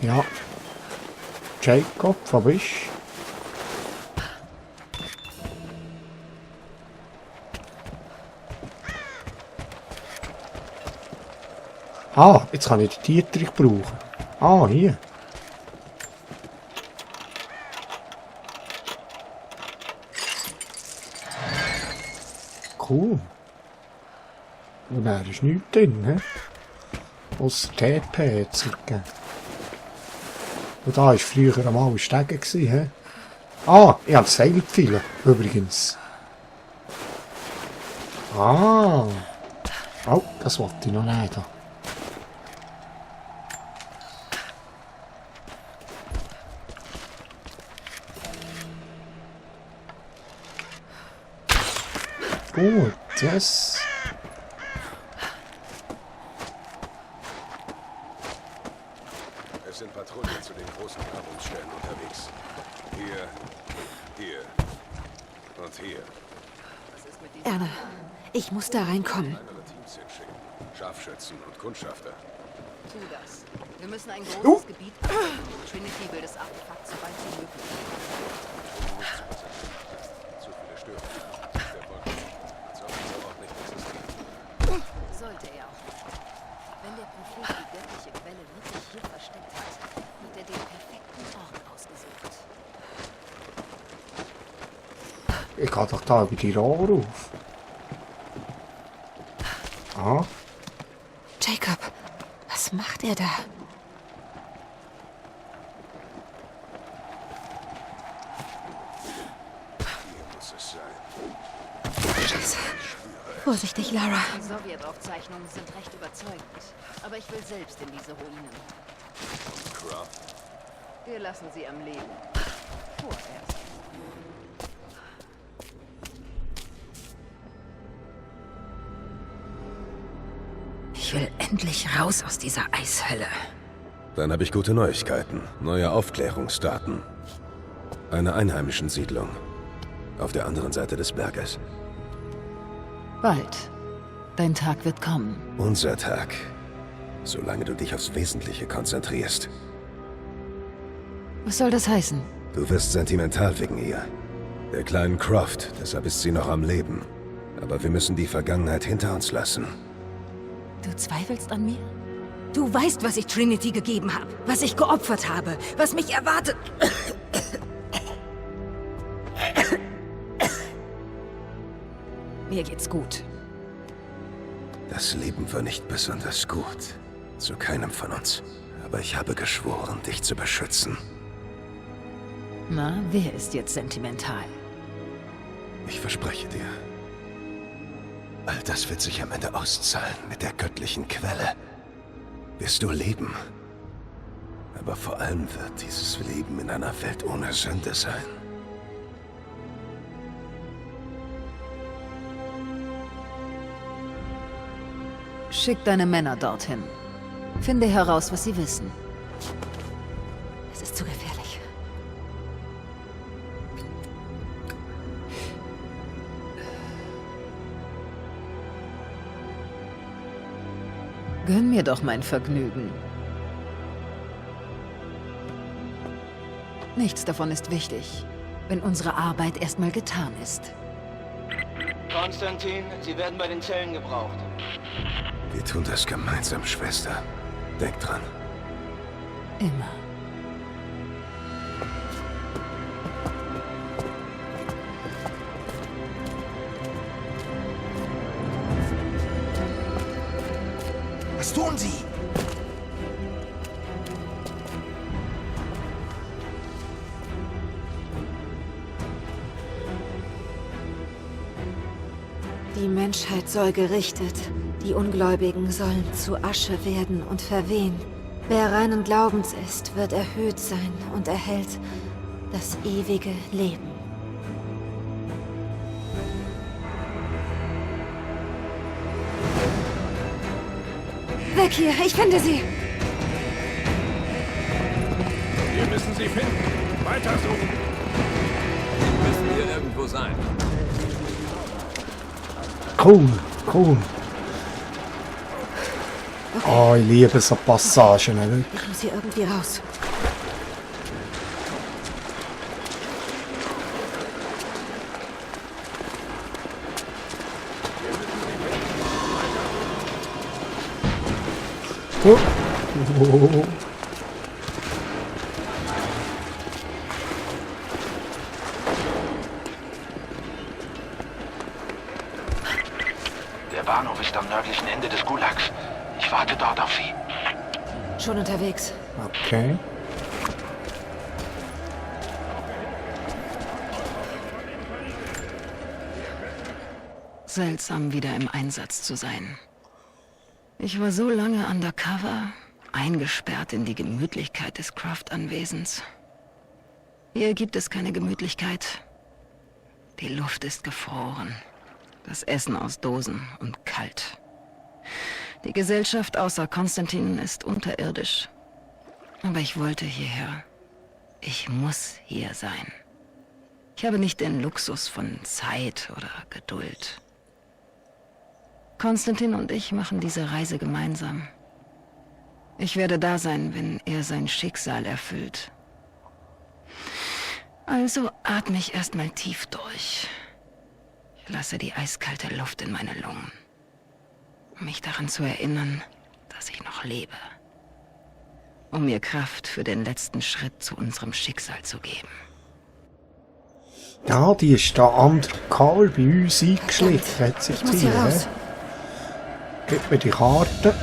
Ja. Jacob, wo bist du? Ah, jetzt kann ich den Dietrich brauchen. Ah, hier. Cool. Und da ist nichts drin, hä? Ausser TP hat es gegeben. Und da war früher einmal ein Stege, hä? Ah, ich habe Seil gefallen, übrigens. Ah. Oh, das wollte ich noch nicht. Gut, yes. Es sind Patrouillen zu den großen Grabungsstellen unterwegs. Hier und hier. Erna, ich muss da reinkommen. Kleinere Teams hinschicken. Scharfschützen und Kundschafter. Tu das. Wir müssen ein großes Gebiet abdecken. Trinity will das Artefakt so bald wie möglich. Zu viele Störungen. Der Volk soll dieser Ort nicht existieren. Sollte er auch nicht. Wenn der Prophet die göttliche Quelle wirklich hier versteckt hat, hat er den perfekten Ort ausgesucht. Ich gehe doch da über die Rohre auf. Ah. Jacob, was macht er da? Hier muss es sein. Scheiße. Vorsichtig, Lara. Die Sowjetaufzeichnungen sind recht überzeugend. Aber ich will selbst in diese Ruinen. Crop. Wir lassen sie am Leben. Vorerst. Ich will endlich raus aus dieser Eishölle. Dann habe ich gute Neuigkeiten. Neue Aufklärungsdaten. Eine einheimischen Siedlung. Auf der anderen Seite des Berges. Bald. Dein Tag wird kommen. Unser Tag. Solange du dich aufs Wesentliche konzentrierst. Was soll das heißen? Du wirst sentimental wegen ihr. Der kleinen Croft, deshalb ist sie noch am Leben. Aber wir müssen die Vergangenheit hinter uns lassen. Du zweifelst an mir? Du weißt, was ich Trinity gegeben habe, was ich geopfert habe, was mich erwartet. Mir geht's gut. Das Leben war nicht besonders gut. Zu keinem von uns. Aber ich habe geschworen, dich zu beschützen. Na, wer ist jetzt sentimental? Ich verspreche dir. All das wird sich am Ende auszahlen mit der göttlichen Quelle. Wirst du leben. Aber vor allem wird dieses Leben in einer Welt ohne Sünde sein. Schick deine Männer dorthin. Finde heraus, was sie wissen. Es ist zu gefährlich. Gönn mir doch mein Vergnügen. Nichts davon ist wichtig, wenn unsere Arbeit erstmal getan ist. Konstantin, Sie werden bei den Zellen gebraucht. Wir tun das gemeinsam, Schwester. Denk dran. Immer. Was tun Sie? Die Menschheit soll gerichtet. Die Ungläubigen sollen zu Asche werden und verwehen. Wer reinen Glaubens ist, wird erhöht sein und erhält das ewige Leben. Weg hier, ich finde sie! Wir müssen sie finden. Weiter suchen. Sie müssen hier irgendwo sein. Cool, cool. Oh, ich liebe so Passagen. Wirklich. Ich muss hier irgendwie raus. Oh. Oh. Der Bahnhof ist am nördlichen Ende des Gulags. Ich warte dort auf Sie. Schon unterwegs. Okay. Seltsam, wieder im Einsatz zu sein. Ich war so lange undercover, eingesperrt in die Gemütlichkeit des Croft-Anwesens. Hier gibt es keine Gemütlichkeit. Die Luft ist gefroren. Das Essen aus Dosen und kalt. Die Gesellschaft außer Konstantin ist unterirdisch. Aber ich wollte hierher. Ich muss hier sein. Ich habe nicht den Luxus von Zeit oder Geduld. Konstantin und ich machen diese Reise gemeinsam. Ich werde da sein, wenn er sein Schicksal erfüllt. Also atme ich erstmal tief durch. Ich lasse die eiskalte Luft in meine Lungen, um mich daran zu erinnern, dass ich noch lebe. Um mir Kraft für den letzten Schritt zu unserem Schicksal zu geben. Ja, die ist da andere Karl bei uns eingeschlichen. Hat sich Ich muss hier raus. Gib mir die Karte.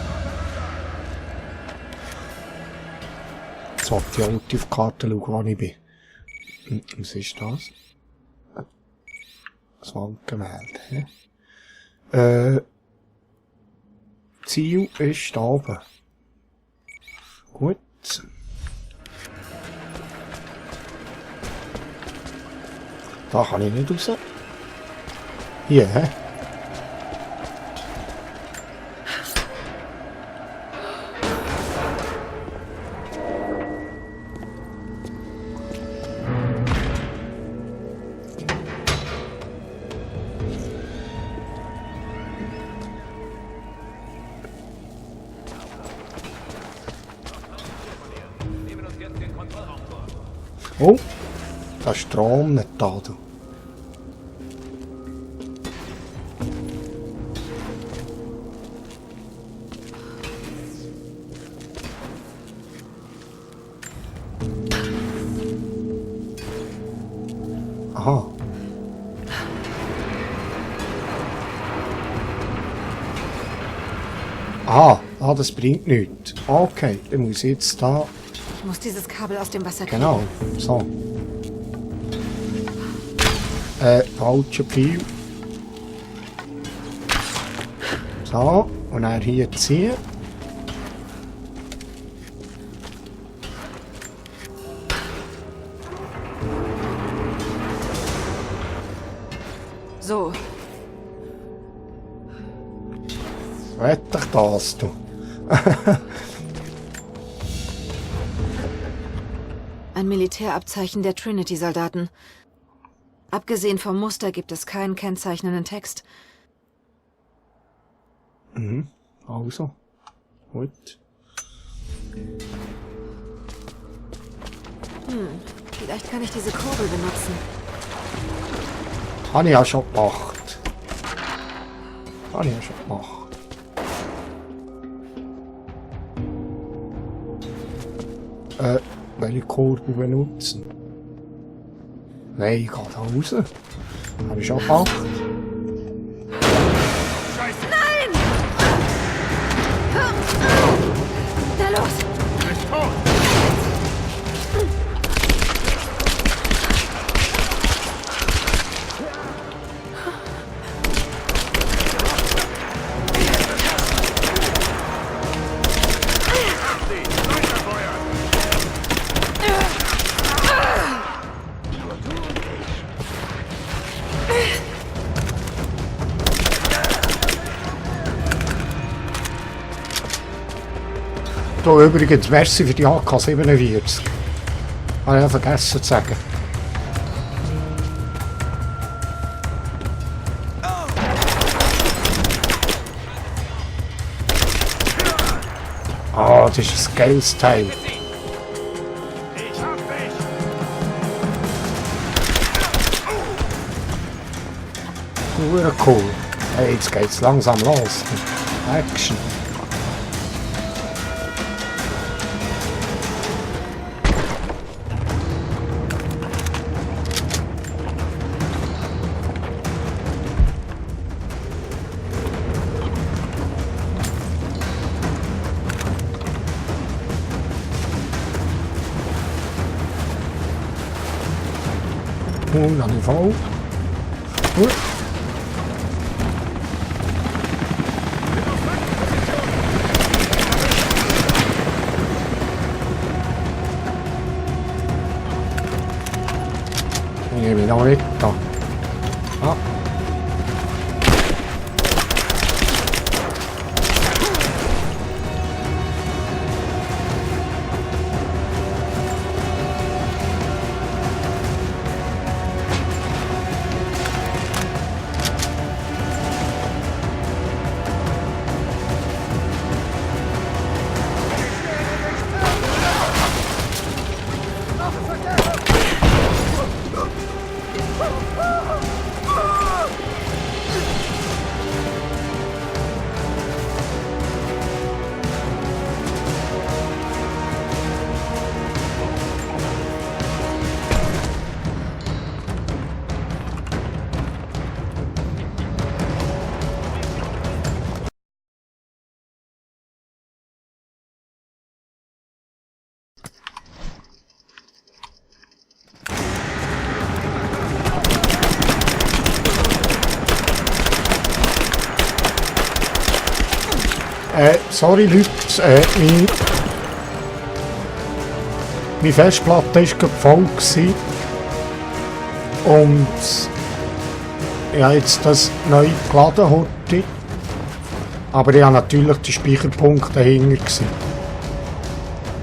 Jetzt wollte ich auch auf die Karte schauen, wo ich bin. Was ist das? Das Wandgemälde. Ziel ist da oben. Gut. Da kann ich nicht raus. Hier, hä? Oh, da ist Strom nicht da, du. Aha. Ah, das bringt nichts. Okay, dann muss ich jetzt da... Ich muss dieses Kabel aus dem Wasser kriegen. Genau, so. Falscher Pfeil. So, und dann hier ziehen. So, Wetter das, du. ein Militärabzeichen der Trinity-Soldaten. Abgesehen vom Muster gibt es keinen kennzeichnenden Text. Mhm, also. Gut. Vielleicht kann ich diese Kurbel benutzen. Habe ich ja schon gemacht. Habe ich ja schon gemacht. Welche Kurbel benutzen? Nein, ich gehe da raus. Habe ich schon gemacht. Na los! Da übrigens, merci für die AK-47. Habe ich ja vergessen zu sagen. Ah, das ist ein geiles Teil. Cool. Hey, jetzt geht's langsam los. Action. An die Fall. Ich nehme noch nicht da. Ah. Sorry Leute, meine Festplatte war gerade voll gewesen. Und ich habe jetzt das neu geladen heute. Aber ich habe natürlich den Speicherpunkt dahinter gewesen.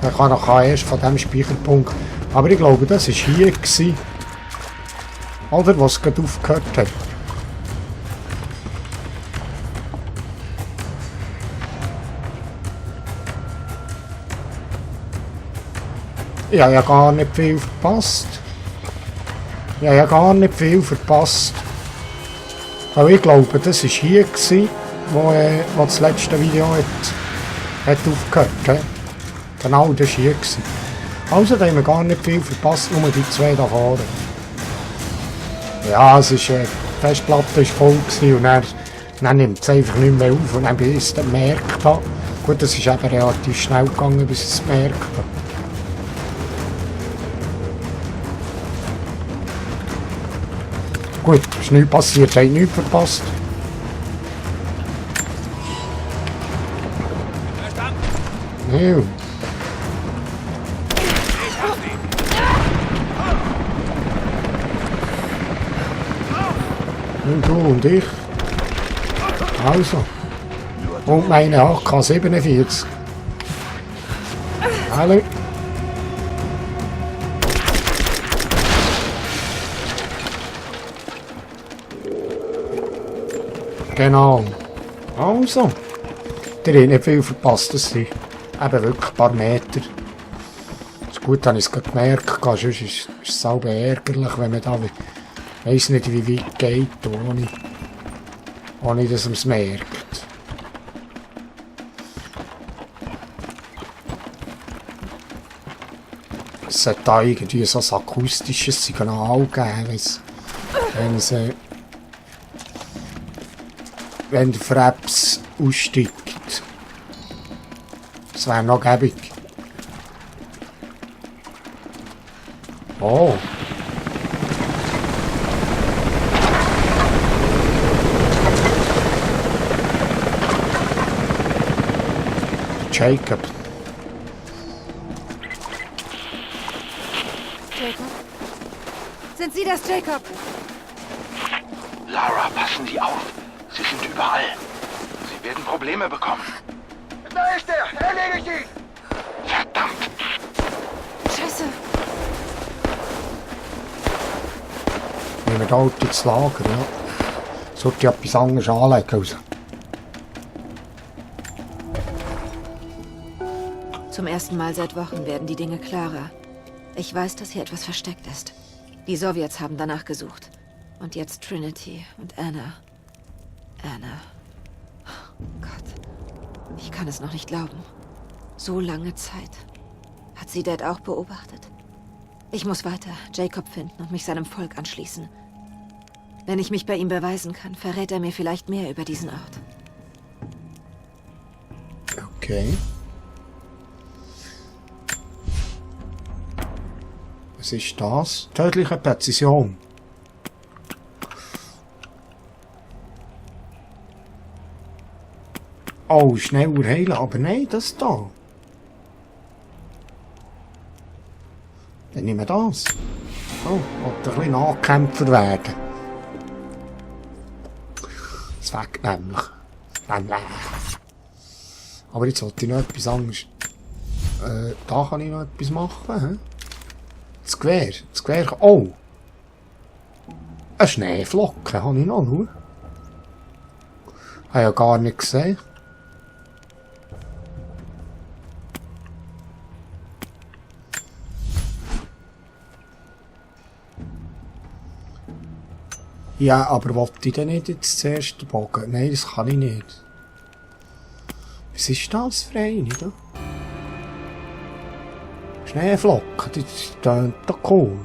Ich kann noch erst von diesem Speicherpunkt. Aber ich glaube, das war hier gewesen. Oder was es gerade aufgehört hat. Ich habe ja gar nicht viel verpasst. Aber ich glaube, das war hier, wo das letzte Video hat aufgehört hat. Genau, das war hier. Also, da haben wir gar nicht viel verpasst, nur die zwei da vorne. Ja, es ist, die Festplatte war voll und dann nimmt es einfach nicht mehr auf und dann bis ich es dann gemerkt habe. Gut, das ist eben relativ schnell gegangen, bis ich es gemerkt habe. Gut, ist nichts passiert, hat nichts verpasst. Ja. Und du und ich. Also. Und meine AK-47. Hallo. Genau. Also. Der hat nicht viel verpasst, das sind eben wirklich ein paar Meter. Das gut, habe ich es gerade gemerkt, sonst ist es selber ärgerlich, wenn man da, ich weiss nicht wie weit geht, ohne dass man es merkt. Es sollte da irgendwie so ein akustisches Signal geben, wenn der Freps aussteigt. Das wäre noch gäbig. Oh. Jacob. Jacob? Sind Sie das, Jacob? Lara, passen Sie auf. Sie sind überall. Sie werden Probleme bekommen. Da ist er! Erledigt ihn! Verdammt! Scheiße. Nehmen wir da halt ins Lager, ja. Sollte ich etwas anderes anlegen. Also. Zum ersten Mal seit Wochen werden die Dinge klarer. Ich weiß, dass hier etwas versteckt ist. Die Sowjets haben danach gesucht. Und jetzt Trinity und Anna. Anna. Oh Gott. Ich kann es noch nicht glauben. So lange Zeit. Hat sie Dad auch beobachtet? Ich muss weiter Jacob finden und mich seinem Volk anschließen. Wenn ich mich bei ihm beweisen kann, verrät er mir vielleicht mehr über diesen Ort. Okay. Was ist das? Tödliche Präzision. Oh, schneller heilen, aber nein, das da. Dann nehmen wir das. Oh, und ein bisschen Nahkämpfer werden. Das weg nämlich. Aber jetzt sollte ich noch etwas anderes. Da kann ich noch etwas machen. He? Das Gewehr. Das Gewehr. Oh! Eine Schneeflocke habe ich noch. Habe ich ja gar nicht gesehen. Ja, aber wollte ich denn nicht jetzt zuerst den Bogen? Nein, das kann ich nicht. Was ist das für eine, da? Schneeflocken, die tönt doch cool.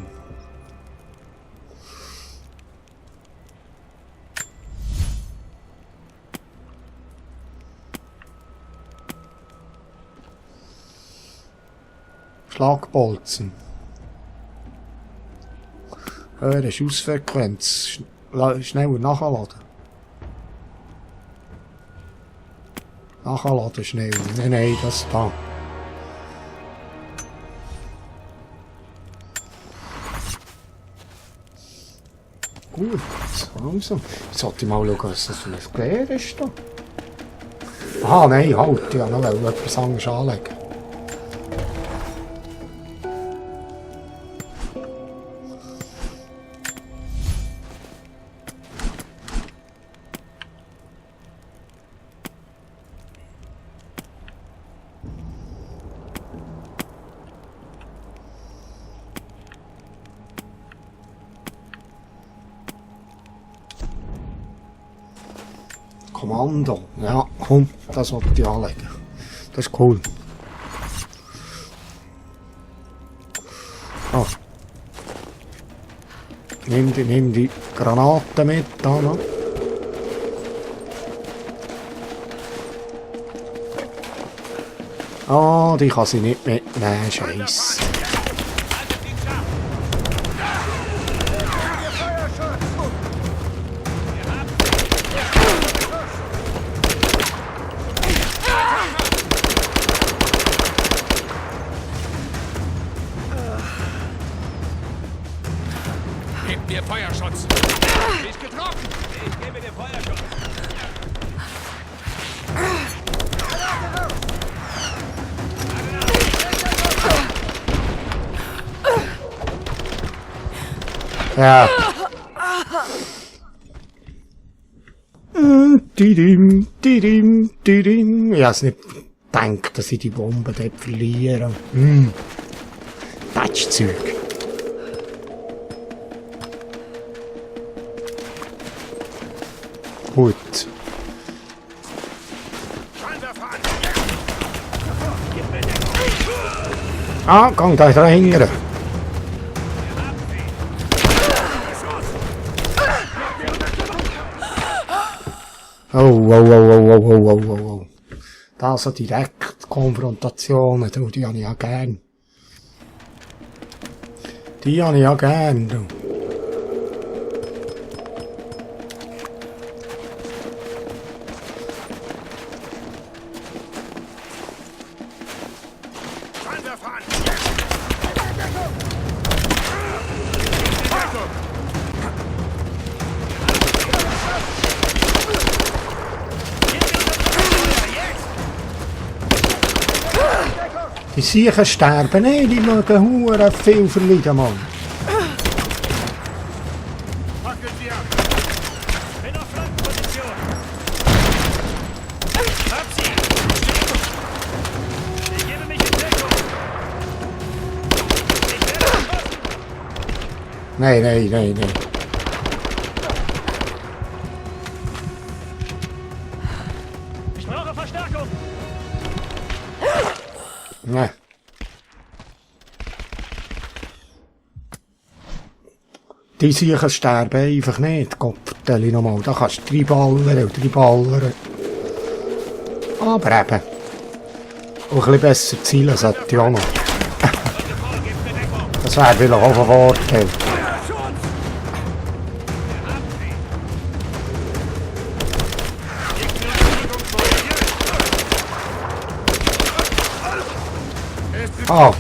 Schlagbolzen. Höhere Schussfrequenz. Schneller nachladen. Nachladen schneller. Nein, nein, das da. Gut, langsam. Jetzt sollte ich mal schauen, was das für ein Gewehr ist da. Aha, nein, halt. Ich wollte noch etwas anderes anlegen. Kommando. Ja, komm, das wollte ich anlegen. Das ist cool. Oh. Nimm die Granaten mit, da noch. Ah, die kann sie nicht mitnehmen, Scheiße. Gib mir Feuerschutz! Nicht getroffen! Ich gebe dir Feuerschutz! Ja. Didim. Ich hab's nicht gedacht, dass ich die Bombe dort verliere. Patschzeug. Gut. Ah, gang da hinten. Oh. Da so direkt Konfrontationen, du, die habe ich ja gern. Die habe ich ja gern, du. Die Siechen sterben nicht, die mögen hure viel verleiden, Mann. Packen Sie ab! Bin auf Flankenposition! Hab sie! Ich gebe mich in Deckung! Nein, nein, nein, nein. Ich brauche Verstärkung! Nein. Die Sicher sterben einfach nicht. Gott, vertell ich nochmal. Da kannst du drei ballern. Aber eben. Und ein bisschen besser zielen sollte ich auch noch. Das wäre vielleicht auch ein Vorteil. Ah.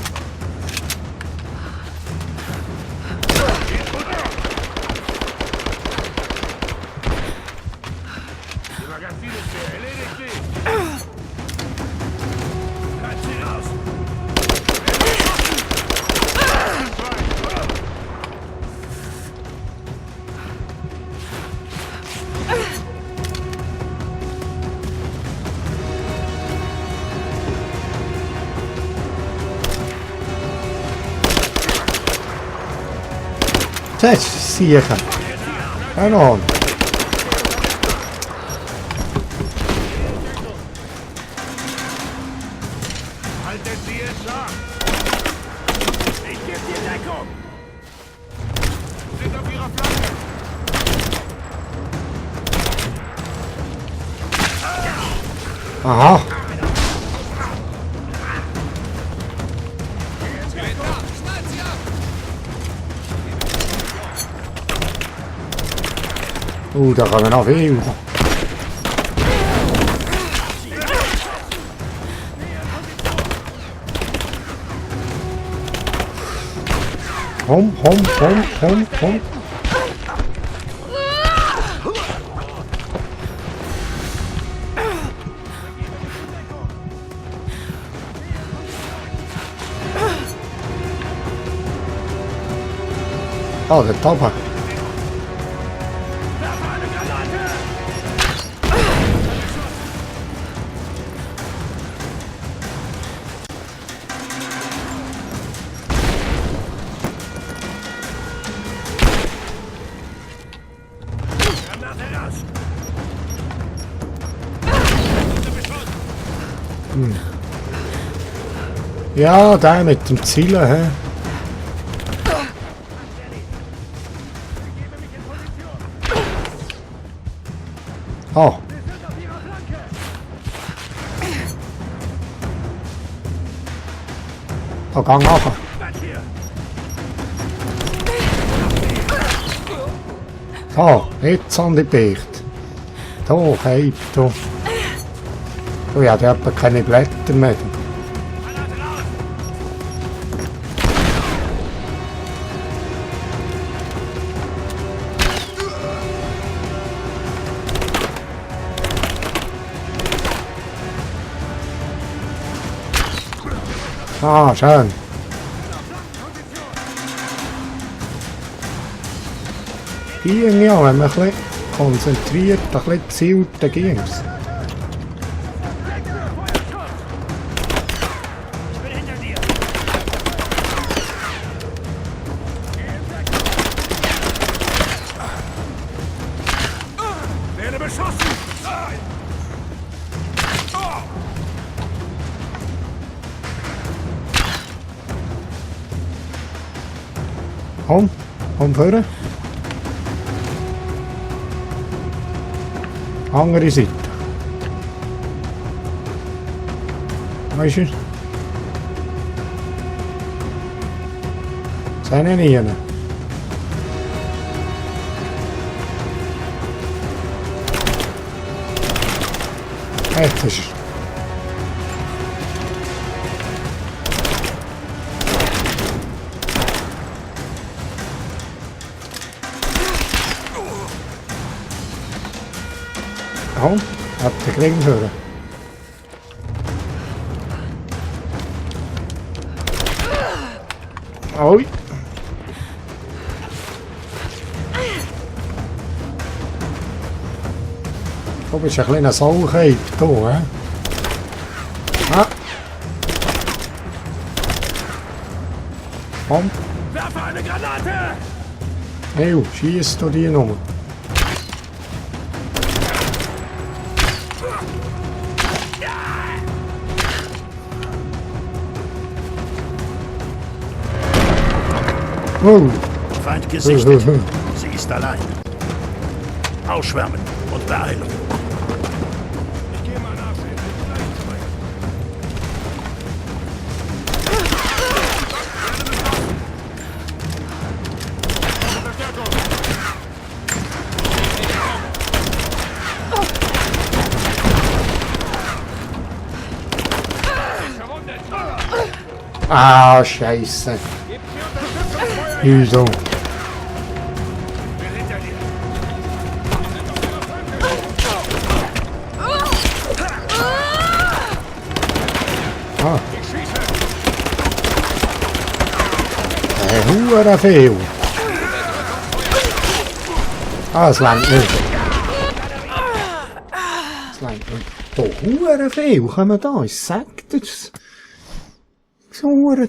Die Magazin ist leer. Erledigt sie! Treibt sie raus! Das ist sicher. Genau. Haltet sie es scharf! Ich gebe dir Deckung! Sind auf ihrer Flanke! Aha. Schneid sie ab! Da kommen noch viel. Komm. Oh, der Topper. Ja, der mit dem Zielen, hä? Oh. Oh, gang nachher. So, jetzt an die Beicht. Da, hey, da. Oh ja, der hat keine Blätter mehr. Ah, schön. Ging ja, wenn man ein bisschen konzentriert, ein bisschen zielt, dann ging es. Werde beschossen! Komm vorne. Andere Seite. Weißt du? Seine Nieren. Jetzt ist er. Komm, hat den Krieg hören. Oi. Du bist ein kleiner Sauchheit hier, hä? Ah. Komm. Werfe eine Granate! Hey, schießt du die Nummer? Oh. Feind gesichtet. Sie ist allein. Ausschwärmen und Beeilung. Ich gehe mal nachsehen. Ah, Scheiße. Wieso? Ah. Hure viel. Ah, es langt nicht. Es langt nicht. Oh, hure viel kommen da. Ich sag das. So hure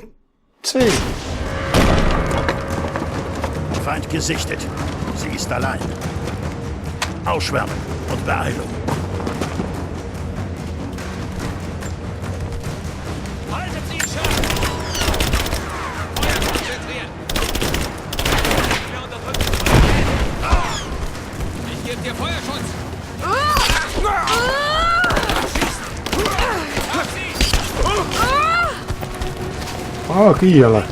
zäh. Feind gesichtet. Sie ist allein. Ausschwärmen und Beeilung. Haltet sie in Schach! Feuer konzentrieren! Wir unterdrücken sie. Ich gebe dir Feuerschutz! Ah, Giele.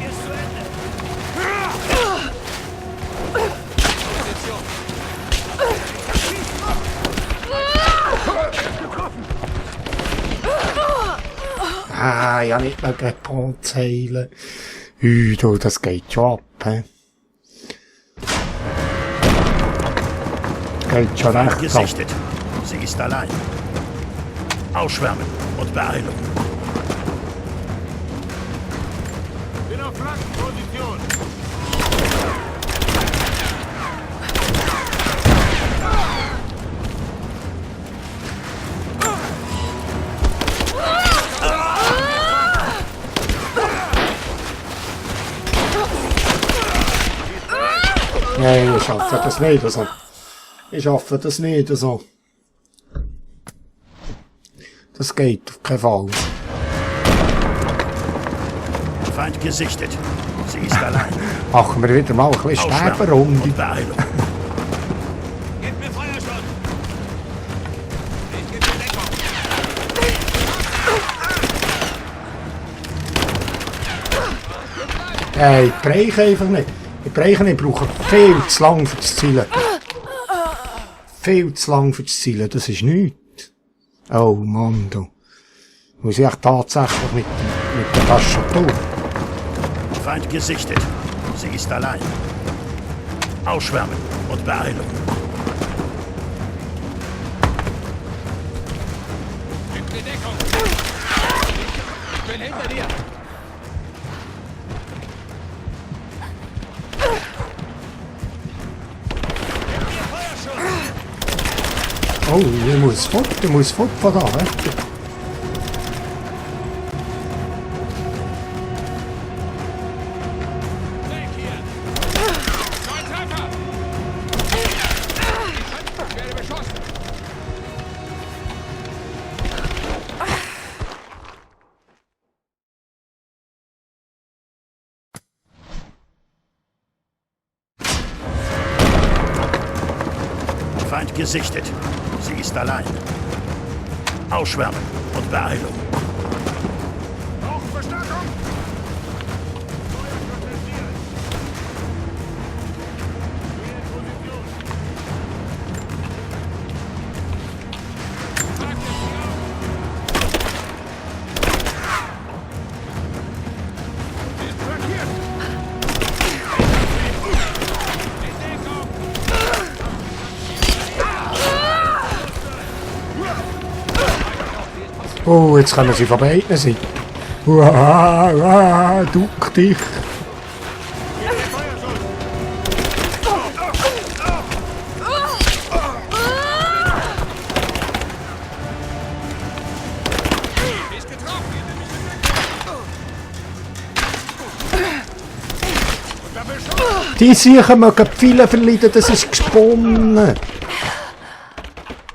Ah, ja nicht mehr Punkt heilen. Du, das geht schon ab, he? Geht schon Feind recht ab. gesichtet. Sie ist allein. Ausschwärmen und Beeilung. Bin auf Flankenposition! Nein, ich schaffe das nicht so. Ich schaffe das nicht so. Das geht auf keinen Fall. Feind gesichtet. Sie ist allein. Machen wir wieder mal ein bisschen Ausschwärmen Sterbenrunde. und Beeilung. Gebt mir Feuerschutz! Ich gebe dir Deckung! Ich breche einfach nicht. Ich breche nicht, ich brauche viel zu lang für das Zielen. Viel zu lang für das Zielen, das ist nichts. Oh Mann, du. Muss ich echt tatsächlich mit der Tastatur. Feind gesichtet. Sie ist allein. Ausschwärmen und Beeilung. Gib mir Deckung! Ich bin hinter dir! Gib mir Feuerschutz! Oh, ich muss fort von da, he? Weg hier! Zwei Treffer! Ich werde beschossen! Feind gesichtet. Sie ist allein. Ausschwärmen und Beeilung. Brauchen Verstärkung! Feuer konzentrieren! Geh in Position! Trag jetzt sie auf! Sie ist flankiert! In Deckung! Oh, jetzt kommen sie von beiden Seiten. Uah, duck dich. Sie ist getroffen! Und da beschossen! Die Sicher mögen viele verleiden, das ist gesponnen.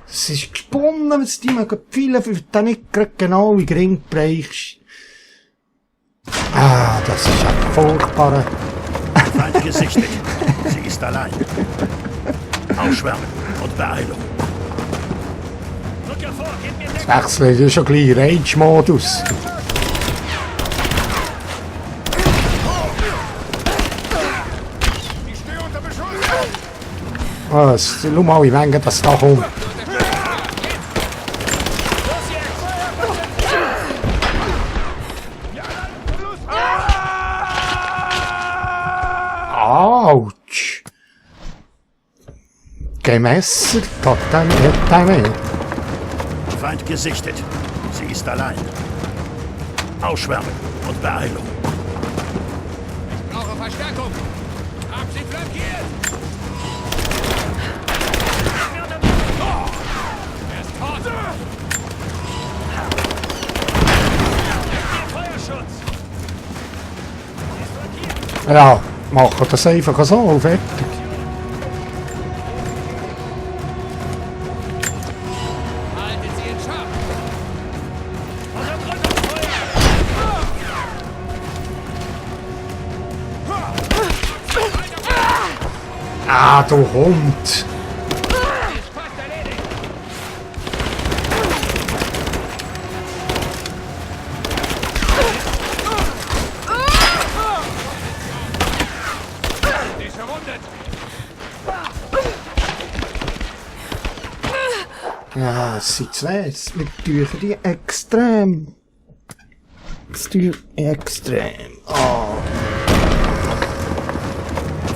Das ist gesponnen, was die mögen viele verleiden, nicht gerade genau wie gering bereichst. Ah, das ist ein furchtbarer. Feind gesichtet. Sie ist allein. Ausschwärmen und Beeilung. Rück vor, gib mir Das wechselt ja schon gleich Rage-Modus. Was? Schau mal, wie lange das da kommt. Autsch! Gemessert hat er nicht. Feind gesichtet. Sie ist allein. Ausschwärmen und Beeilung. Ich brauche Verstärkung. Hab sie flankiert. Er ist tot. Feuerschutz. Ja, machen das einfach so, fertig. Haltet sie in Schach. Ah, du Hund! Ist fast erledigt. Nicht verwundet. Ja, es sind zwei. Wir tun die extrem. Es tun extrem. Oh.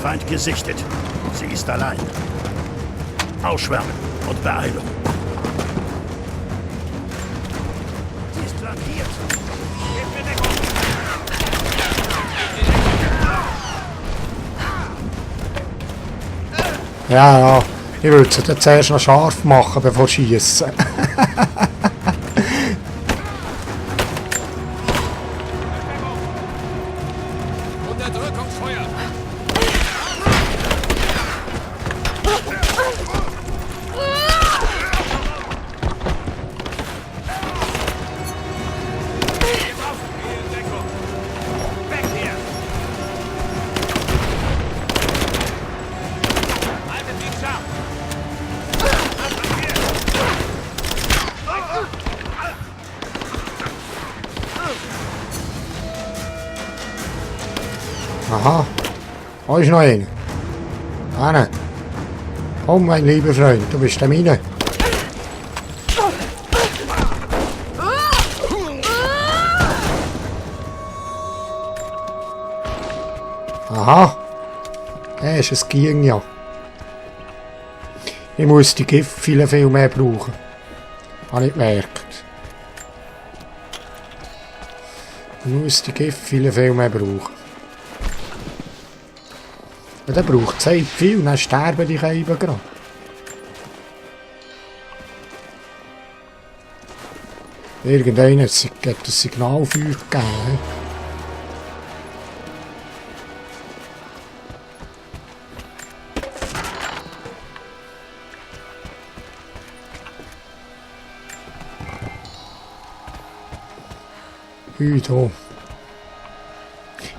Feind gesichtet. Sie ist allein. Ausschwärmen und Beeilung. Sie ist flankiert. Gib mir Deckung. Ja, ja. Ich würde sie dann zuerst noch scharf machen, bevor sie schiessen. Unterdrückungsfeuer. Weg hier. Haltet ihn scharf. Aha. Da ist noch einer. Anne. Komm, mein lieber Freund, du bist der meine. Aha. Das ist ein Ging, ja. Ich muss die Gift viel mehr brauchen. Habe ich gemerkt. Ich muss die Gift viel mehr brauchen. Und dann braucht es Zeit viel, dann sterben die Käben gerade. Irgendeiner hat das Signalfeuer gegeben. Hier.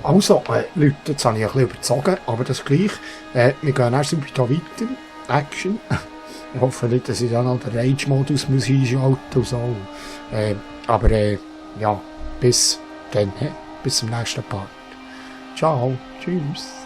Also, Leute, jetzt habe ich ein bisschen überzogen, aber das ist gleich. Wir gehen erst wieder weiter. Action. Ich hoffe nicht, dass ich dann noch den Rage-Modus einschalten und so. Aber ja, bis dann. Bis zum nächsten Part. Ciao. Tschüss.